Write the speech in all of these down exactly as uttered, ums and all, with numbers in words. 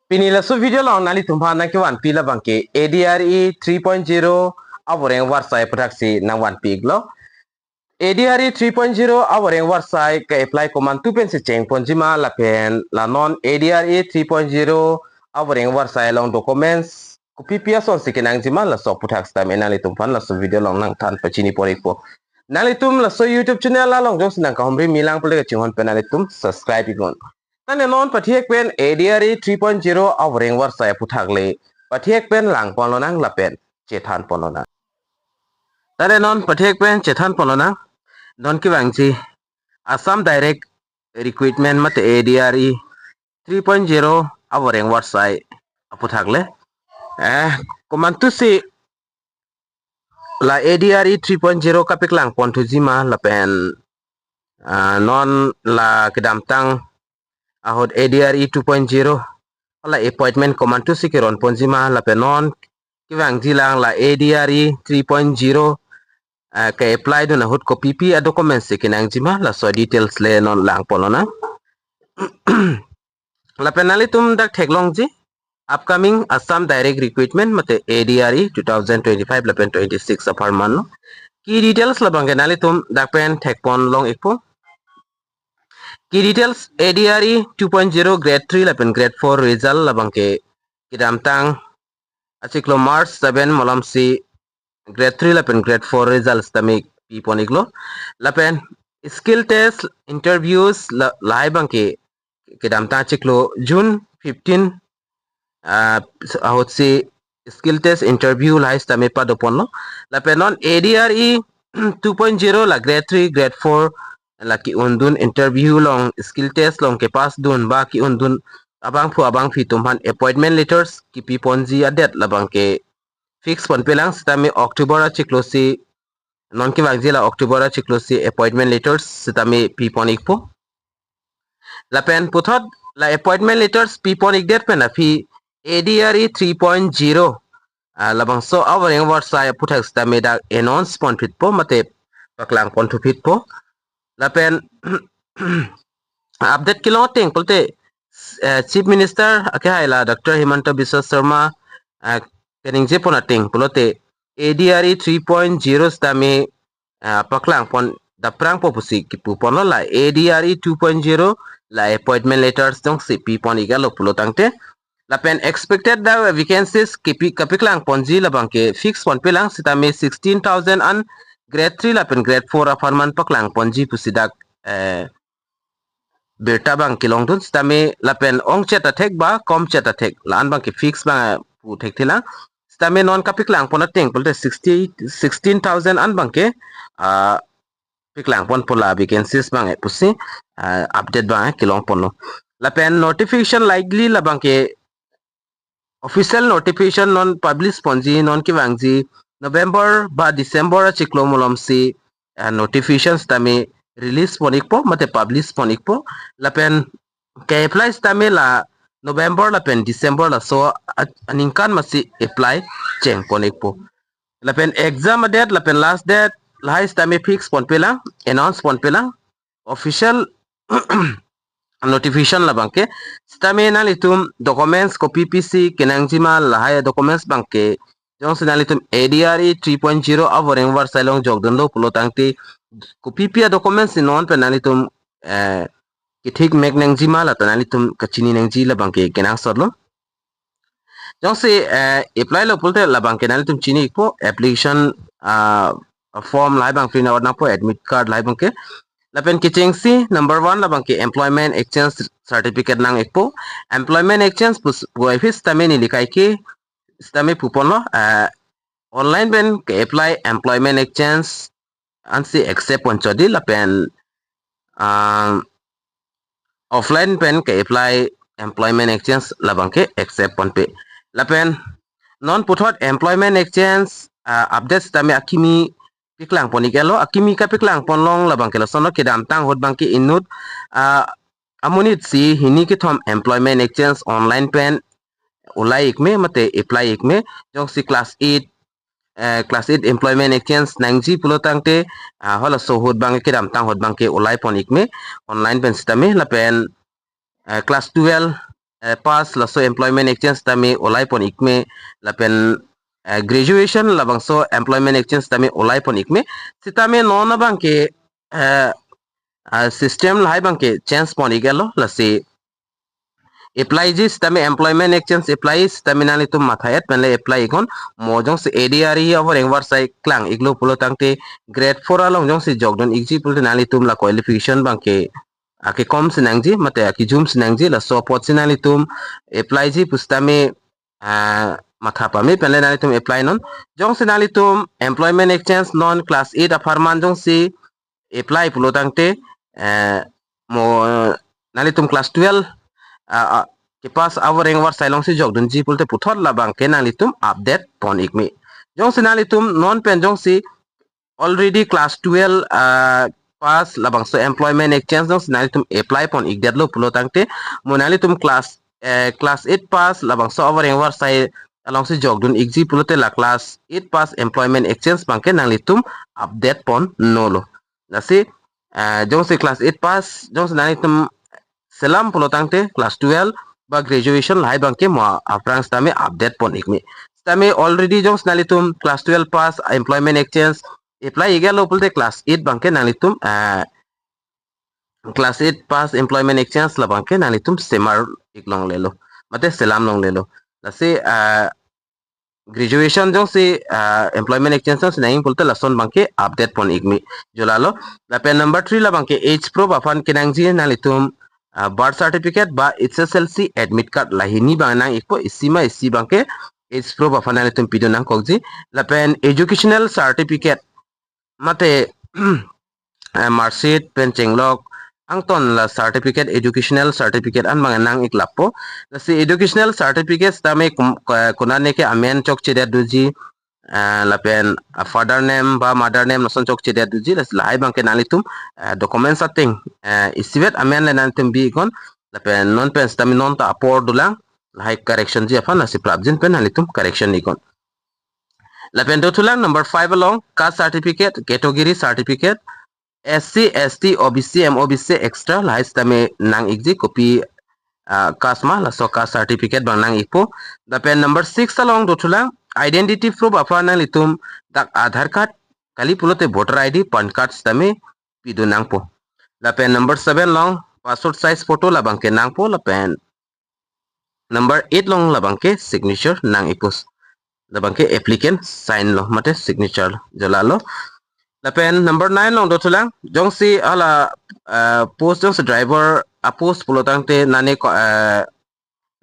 Pini laso video along nanglitum aphan nangkevanpi labangke A D R E three point zero avoreng varsai aputhaksi nangvanpi iklo. A D R E three point zero avoreng varsai ke-apply komantu pensi chengponjima lapen la non A D R E three point zero avoreng varsai along documents kopipi asonsi kenangjima laso aputhak sitame nanglitum aphan laso video along nangthan pachini pon ikpo. Nanglitum laso YouTube channel along jongsi nangkahumri milang pule kachinghon pen nanglitum subscribe iknon. Tane non pathek pen A D R E three point zero avoreng varsai aputhak le pathek pen langponlonang lapen chethanponlonang. Tane non pathek pen chethanponlonang. Non kevangji Assam Direct Recruitment mate A D R E three point zero avoreng varsai aputhak le. Eh, komantusi la A D R E three point zero kapaklang ponthuji ma lapen, ah, non la kedamtang ahut A D R E two point zero la appointment komantusi keronponji ma lapen non kevangjilang la A D R E three point zero, ah, ke-apply dun ahut kopipi a-documents si kenangjima laso details le non langponlonang. Lapen nanglitum dak theklongji upcoming Assam Direct Recruitment mate A D R E two thousand twenty-five lapen twenty-six apharman lo. Ki details labangke nanglitum dak pen thekponlong ikpo. Ki details A D R E two point zero grade three lapen grade four result labangke kedamtang achiklo March seven malomsi grade three lapen grade four result sitame pipon iklo. Lapen skill test interviews la, lahai abangke kedamtang achiklo June fifteen, ah, ahutsi skill test interview lahai sitame padoponlo. Lapen non A D R E two point zero la grade three, grade four la ke-undun interview along skill test along kepass dun ba ke-undun abangphu abangpi atum aphan appointment letters kepiponji a-date labangke fix ponpelang sitame October achiklosi, non kevangji la October achiklosi appointment letters sitame pipon ikpo. Lapen puthot la appointment letters pipon ik-det pen aphi A D R E three point zero, ah, labangso avoreng varsai aputhak sitame dak announce ponphitpo mate paklang ponthuphitpo. Lapen update kelong ateng pulote, eh, Chief Minister akehai la Doctor Himanta Biswa Sarma, eh, keningjepon ateng pulote A D R E three point zero sitame, eh, paklang pon daprangpo pusi kipuponlo. La A D R E two point zero la appointment letters jongsi pipon iklo pulo tangte lapen expected the vacancies kepi kapaklang ponji labangke fix ponpelang sitame sixteen thousand an grade three lapen grade four apharman paklang ponji pusi dak, eh, birta abang kelongdun sitame lapen ongchet athek ba komchet athek la-an abangke fix abang pu thekthelang. Sitame non kapaklang pon ateng pulote sixty, sixteen thousand an abangke, ah, paklang ponpo la vacancies abang pusi, ah, update abang kelongponlo. Lapen notification likely labangke official notification non publish ponji, non kevangji November ba December achiklo malomsi, ah, notification sitame release pon ikpo mate publish pon ikpo. Lapen ke-apply sitame la November lapen December laso a-, aningkan masi apply chengpon ikpo. Lapen exam a-date lapen last date lahai sitame fix ponpelang, announce ponpelang, official notification labangke. Sitame nanglitum documents kopipisi kenangjima lahai documents abangke jongsi nanglitum A D R E three point zero avoreng varsai along jokdunlo pulo tangte kopipi a-documents si non pen nanglitum, eh, kethik mek nangjima lata nanglitum kachini nangji labangke kenangsotlo. Jongsi, eh, apply lo pulote labangke nanglitum chini ikpo application, ah, form lahai abang fill out nangpo, admit card lahai abangke. Lapen kechengsi number one labangke employment exchange certificate nang ikpo. Employment exchange pus-, puvoiphit sitame neli kaike sitame puponlo, eh, online pen ke-apply employment exchange ansi accept ponchot dei lapen, ah, offline pen ke-apply employment exchange labangke accept ponpe. Lapen non puthot employment exchange, ah, update sitame akimi paklang pon iklo, akimi kapaklang ponlong labangke lason lo. Kedamtang ahut abangke inut, ah, amonit isi hini kethom employment exchange online pen ulai ikme mate apply ikme, jongsi class eight, eh, class eight employment exchange nangji pulo tangte, ah, halaso ahut abangke kedamtang ahut abangke ulai pon ikme online pen sitame lapen, eh, class twelve eh, pass laso employment exchange tame ulai pon ikme, lapen, eh, graduation labangso employment exchange tame ulai pon ikme. Sitame non abangke, eh, ah, system lahai abangke change pon ik-etlo, lasi apply ji sitame employment exchange apply sitame nanglitum matha-et penle apply iknon. Mo jongsi A D R E avoreng varsai klang iklo pulo tangte grade four along jongsi jokdun ikji pulote nanglitum la qualification abangke akekom si nangji mate akejum si nangji, laso apotsi nanglitum apply ji pusitame, ah, matha pame penle nanglitum apply non. Jongsi nanglitum employment exchange non class eight apharman jongsi apply pulo tangte, eh, mo, nanglitum class twelve, ah, ah, kepass avoreng varsai alongsi jokdunji pulote puthot labangke nanglitum update pon ikme. Jongsi nanglitum non pen jongsi already class twelve, ah, pass labangso employment exchange jongsi nanglitum apply pon ikdetlo pulo tangte, mo nanglitum class, eh, class eight pass labangso avoreng varsai alongsi jokdun ikji pulote la class eight pass employment exchange abangke nanglitum update pon nolo. Lasi, eh, jongsi class eight pass, jongsi nanglitum selam pulo tangte class twelve ba graduation lahai abangke mo aphrang sitame update pon ikme. Sitame already jongsi nanglitum class twelve pass employment exchange apply iklo pulote class eight abangke nanglitum, eh, class eight pass employment exchange labangke nanglitum semar ik longlelo. Mate selam longlelo. Lasi, eh, graduation jongsi, ah, employment exchange jongsi nangji pulote lason abangke update pon ikme. Jo lalo. Lapen number three labangke age proof aphan kenangji nanglitum, ah, birth certificate ba H S L C admit card lahini abang nang ikpo, isi ma isi abangke age proof aphan nanglitum pidun nangkokji. Lapen educational certificate mate, eh, marksheet pen chenglok angton la certificate, educational certificate an abang nang ik lapo. Lasi educational certificate sitame kum-, eh, konane ke amen chokchedet doji, eh, lapen, ah, father name ba mother name lason chokchedet doji, lasi lahai abangke nanglitum, eh, documents ateng, eh, isivet amen le nanglitum bi iknon, lapen non pen sitame non ta apor dolang, lahai correction ji aphan, lasi prapjin pen nanglitum correction iknon. Lapen dothulang number five along, caste certificate, category certificate, S C, S T, O B C, M O B C, extra, lahai sitame nang ikji kopi, ah, caste ma, laso caste certificate abang nang ikpo. Lapen number six along dothulang, identity proof aphan nanglitum dak Aadhaar card, kali pulote voter I D, PAN card sitame pidun nangpo. Lapen number seven along, passport size photo labangke nangpo, lapen number eight along labangke signature nang ikpo. Labangke applicant sign lo, mate signature lo, jo lalo. Lapen number nine along dothulang, jongsi hala, eh, post jongsi driver apost pulo tangte nane ko, eh,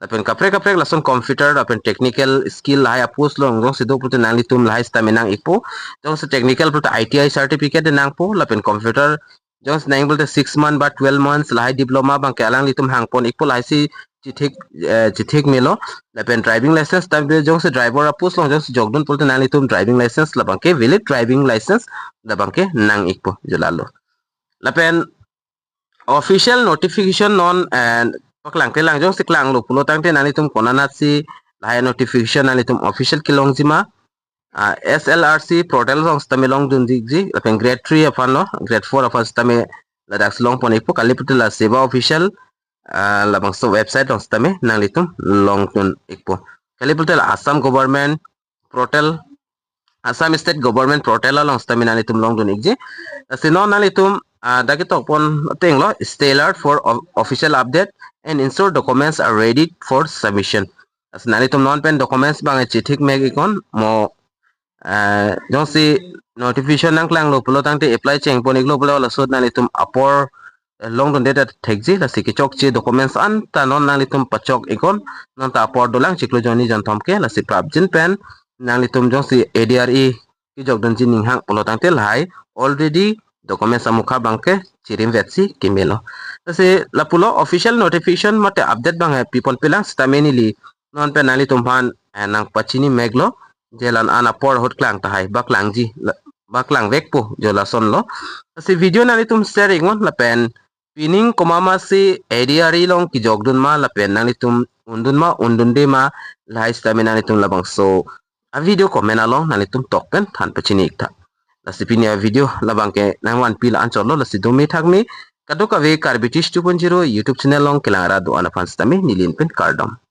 lapen kaprek kaprek lason computer lapen technical skill lahai apost along jongsi do pulote nanglitum lahai sitame nang ikpo. Jongsi technical pulote I T I certificate nangpo, lapen computer jongsi nang pulote six month ba twelve months lahai diploma abangke alanglitum hangpon ikpo, lahai si chithik, eh, chithik melo. Lapen driving license tangte jongsi driver apost along jongsi jokdun pulote nanglitum driving license labangke valid driving license labangke nang ikpo, jo lalo. Lapen official notification non, eh, paklang kelang jongsi klanglo pulo tangte nanglitum konanatsi lahai notification nanglitum official kelongji ma, ah, S L R C portal along sitame longdun ikji, lapen grade three aphan lo, grade four aphan sitame ladak si longpon ikpo, kali pulote la Seva Official, ah, labangso website along sitame nanglitum longdun ikpo. Kali pulote la Assam Government portal, Assam State Government portal along sitame nanglitum longdun ikji. Lasi non nanglitum, ah, dak ketokpon ateng lo, stay alert for o-, official update and ensure documents are ready for submission. Lasi nanglitum non pen documents abang chithik mek iknon, mo, eh, jongsi notification nangklanglo pulo tangte apply chengpon iklo pulo laso nanglitum apor, eh, longdunde ta thekji, lasi kechokche documents anta non nanglitum pachok iknon, non ta apor dolang chiklo jonni jonthom ke, lasi prapjin pen nanglitum jongsi A D R E kejokdunji ninghang pulo tangte lahai already documents amukha abangke chirimvetsi kemelo. Lasi lapulo official notification mate update abang pipon pelang sitame neli non pen nanglitum aphan, eh, nangpachini meklo, je la-an apor ahut klang tahai, ba klangji, la-, ba klangvekpo, jo lason lo. Lasi video nanglitum share iknon lapen pining komat masi A D R E along kejokdun ma lapen nanglitum undun ma undunde ma, lahai sitame nanglitum labangso a video comment along nanglitum tok pen than pachini iktha. Lasi pini a video labangke nangvanpi la-an chotlo, lasi dome thakme. Kadokave Karbi Tish two point zero YouTube channel along kelang ra do-an aphan sitame neli pen kardom.